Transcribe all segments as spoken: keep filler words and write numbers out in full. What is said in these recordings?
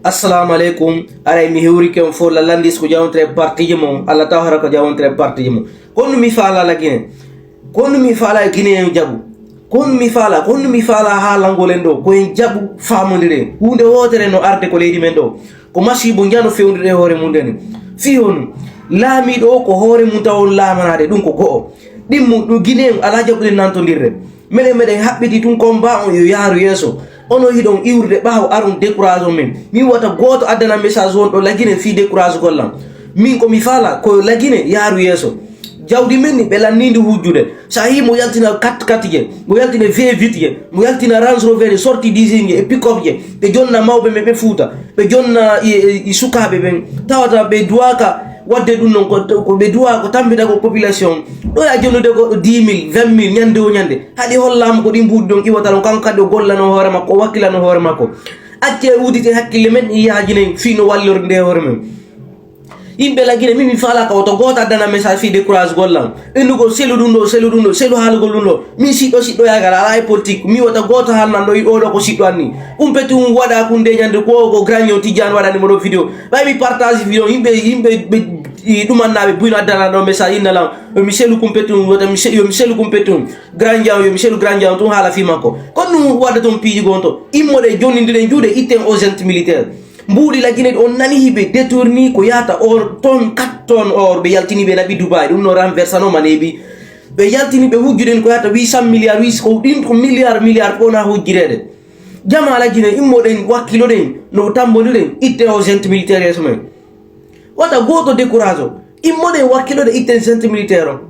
Assalamu aleykum. Aray mi hewrike on fof lallandis ko jawontre partiji mon. Allah taw hara ko jawontre partiji mon. Konno mi faala la Guinée. Konno mi faala e Guinée en jaɓu. Konno mi faala, konno mi faala haalangol en ɗo. Ko en jaɓu faamondire. Huunde wootere no arde ko leydi men ɗo. Ko masiibo njano fewndire e hoore mum ndene. Fii on laamiiɗo o ko hoore mum taw on laamanaade ɗum ko go'o. Ɗimmo ɗum Guinée en alaa jaɓude nantondirre. Meɗen meɗen haɓɓiti tun combat on yo yaaru yeeso. Ono hiɗon iwrude ɓaawo aron décourage on men. Min wata gooto addana message won ɗo Lagine fii décourage gollam. Min ko mi faala ko Lagine yaaru yeeso. Jawdi men ni ɓe lannindi hujjude. So a yii mo yaltina kat kat je, mo yaltina V huit je, mo yaltina Range Rover je, sorti dix je, e pick-up je, ɓe jonna mawɓe men ɓe Fuuta, ɓe jonna e, e, e sukaaɓe ɓen. Tawata ɓe duwaaka Wadde ɗum noon ko, ko ɓe duwa ko tambita ko population. Ɗo ya jonnude goɗɗo dix mille, vingt mille ñande o ñande. Haɗi hollaama ko ɗi mbuuɗi ɗon iwata ɗon, kanko kadi o gollano hoore makko, o wakkilano hoore makko. Accee udite hakkille men, yaajinen fii no wallirde hoore men. Yimɓe Lagine, min mi faala ka woto gooto addana message fii décourage gollam. Innugol selu ɗum ɗo, selu ɗum ɗo, selu haalugol ɗum ɗo. Min siɗɗo siɗɗo yaagal alaa e politique. Mi wota gooto haalnan ɗo oɗo ko siɗɗo anni. Kumpetum waɗa kunde ñande ko, ko grand ñon Tijjaan waɗani mo ɗo vidéo. Ɓay mi partage vidéo, yimɓe, yimɓe ɓe, i, ɗumannaaɓe buyno addana ɗo message inna lan. Yo mi selu Kumpetum, wota mi se-, yo mi selu Kumpetum. Grand Diaw, yo mi selu Grand Diaw tun haala fii makko. Kono ɗum waɗa toon piiji gon to. Immoɗe jonnindiren juuɗe, itten o junte militaire. Mbuuɗi Lagine on nani hiɓe détourni ko yahata or tonne, quatre tonnes or ɓe yaltini ɓe naɓi Dubai. Ɗum no renversano maneɓi. Ɓe yaltini ɓe hujjuɗen ko yahata huit cent milliards, huit, ko ɗin ko milliards, milliards ko wona hujjireede. Jama Lagine, immoɗen, wakkiloɗen, no tambodiren, itten o junte militaire yeeso men. Wata gooto décourage o. Immoɗen wakkiloɗen itten junte militaire o.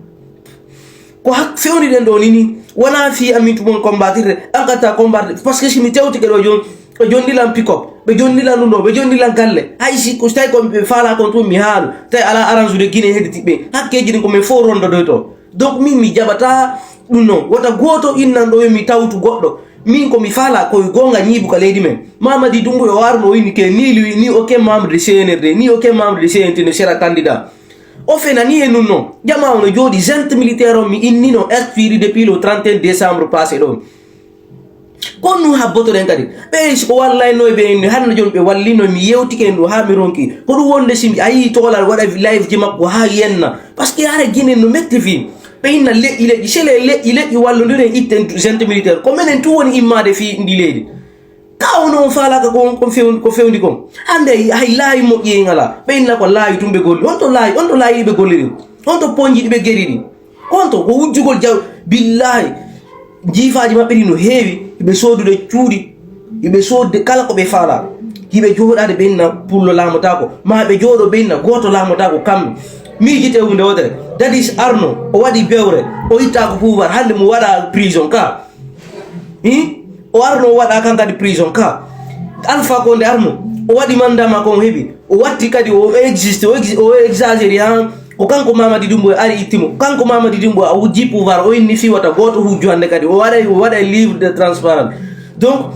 Ko hak fewniɗen ɗo nini, wona fii amin tumon combattirde, an kata combattirde. Parce que si mi tewtike ɗo jon, ɓe jonni lan pick-up, ɓe jonni lan ɗum ɗo, ɓe jonni lan galle. Hay si ko tawi ko ɓe faala kon tun mi haalu, tawi alaa arrange de Guinée hedditi ɓe. Hakkeeji ɗin ko men fof rondodoyto. Donc min mi jaɓata ɗum noon. Wota gooto innan ɗo yo mi tawtu goɗɗo. Min ko mi faala ko e goonga ñiibu ka leydi men. Mamadi Doumbouya o arno o inni ke ni lui, ni aucun membre de C N R D, ni aucun membre de C N T ne sera candidat. O fenani e nun noon. Jama ono jooɗi junte militaire on mi innino expiri depuis le trente et un décembre passé ɗo. Kon nun habbotoɗen kadi. Ɓe si ko wallayno e ɓe inni, hannde jooni ɓe wallino mi yewtike en ɗo haa mi ronki. Ko ɗum wonde si mi a yii toolal waɗa live ji makko haa yenna. Parce que hara Guinée no metti fii. Ɓe inna leƴƴi leƴƴi, sele leƴƴi leƴƴi wallondiren itten junte militaire. Ko menen tun woni immaade fii ndi leydi. Ka ono on faalaaka ko on, kon fewndi, ko fewndi kon. Hannde hay, hay laawi moƴƴi en alaa. Ɓe inna ko laawi tun ɓe golli. On to laawi, on to laawi ɓe golli ɗin. On to ponji ɗi ɓe geri ɗin. Kon to ko wujjugol jaw, billaahi. Jiifaaji maɓɓe ɗi no heewi. Ɓe soodude cuuɗi. Hiɓe soodde kala ko ɓe faalaa. Hiɓe jooɗaade ɓe inna pullo laamotaako. Ma ɓe jooɗo ɓe inna gooto laamotaako kamɓe. Miijite huunde wootere. Dadis arno, o waɗi bewre, o ittaako pouvoir, hannde mo waɗa prison ka. Hi? O arno o waɗa kan kadi prison ka. Alpha Condé arno, o waɗi mandat ma kon heɓi. O watti kadi o existe, o exi-, o exagéri han. Ko kanko Mamadi Doumbouya ari itti mo. Kanko Mamadi Doumbouya o wujji pouvoir, o inni fii wata gooto hujju hannde kadi. O waɗay, o waɗay livre de transparence. Donc,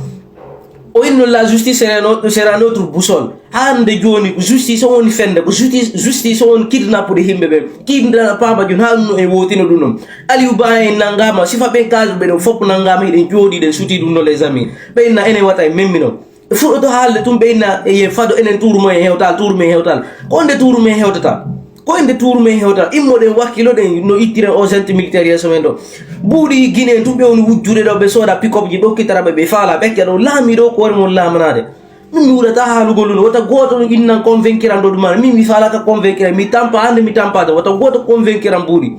o inni la justice sera no-, sera notre boussole. Hannde jooni ko justice on woni fende, ko justice, justice on woni kidnappude yimɓe ɓen. Kidnappaama jooni haa ɗum no e wootino ɗum ɗon. Aliou Ba en nanngaama, sifa ɓen kaalduɓe ɗon fof nanngaama, hiɗen jooɗii ɗen sutii ɗum ɗon les amis. Ɓe inna enen wata e memmi non. Fuɗɗoto haalde tun ɓe inna e fado enen tuuru mo e hewtal, tuuru mo e hewtal. Ko nde tuuru mo e hewtata? Ko e nde tuuru men hewta, immoɗen wakkiloɗen no ittiren o junte militaire yeeso men ɗo. Mbuuɗi Guinée tun ɓe woni wujjude ɗo, ɓe sooda pick-up ji, ɓe okkitara ɓe, ɓe faala, ɓe acca ɗo laamiiɗo ko hoore mum laamanaade. Min mi wuurata haalugol ɗum, wota gooto ɗum innan convainquiran ɗo ɗum, min mi faalaaka convainquiran, mi tampa hannde, mi tampaade, wota gooto convainquiran mbuuɗi.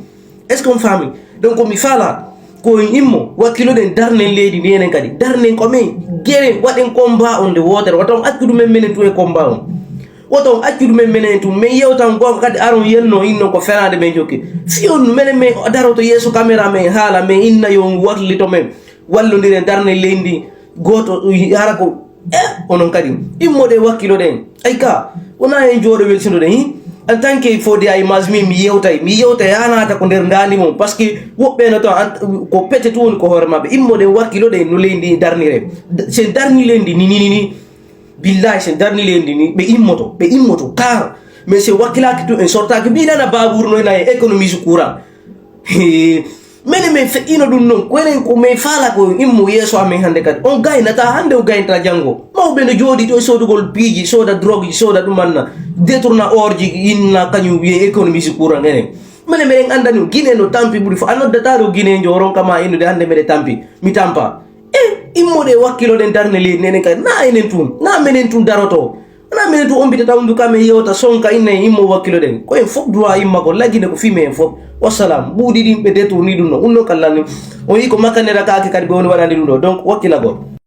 Est-ce qu'on faami? Donc mi faala ko en immo, wakkiloɗen, darnen leydi ndi enen kadi, darnen ko men, gere, waɗen combat on nde wootere, wota on accu ɗumen menen tun e combat on. Woto on accu ɗumen menen tun, men yewtan goonga kadi, aron yenno innon ko fenaande men jokki. Fii on menen men daroto yeeso caméra men haala, men inna yo on wallito men, wallondiren darne leydi gooto, hara ko, eh, onon kadi. Immoɗen wakkiloɗen. Ay ka, wona en jooɗo welsindoɗen, hi? En tant que Fodé à Image, min mi yewtay, mi yewtay haa naata ko nder ndaandi mon, parce que woɓɓe no taw an-, ko pete tun woni ko hoore maɓɓe. Immoɗen wakkiloɗen no leydi darnire. Sen darni leydi ni, ni, ni, ni. Billahi, sen darni leydi ni, ɓe immoto, ɓe immoto, kar. Mais sen wakkilaaki tun, en sortaaki. Mbiɗa nana Babur no ena e économie su courant. Hee, Mene men feƴƴino ɗum noon, ko enen ko men faala ko immo yeeso amen hannde kadi. On gaynata hannde, o gaynata janngo. Mawɓe no jooɗi ɗo e soodugol piiji, sooda drogue ji, sooda ɗum anna, détourna or ji, inna kañum wiye économie si courant enen. Mene meɗen annda ɗum, Guinée no tampi ɓuri fof. A noddata ɗo Guinée jo, o ronka ma innude hannde meɗe tampi. Mi tampa. E immoɗe wakkiloɗen darne leydi enen kadi. Na enen tun, na menen tun daroto. Wona minen tun ombitata hundu kam e yewta sonka inna e immo wakkiloɗen. Ko en fof droit imma ko lagine ko fimi en fof. Wassalam. Mbuuɗi ɗin ɓe détourni ɗum no. Ɗum noon kallanni. On yi ko makkanira kaake kadi ɓe woni waɗande ɗum ɗo. Donc wakkilagol.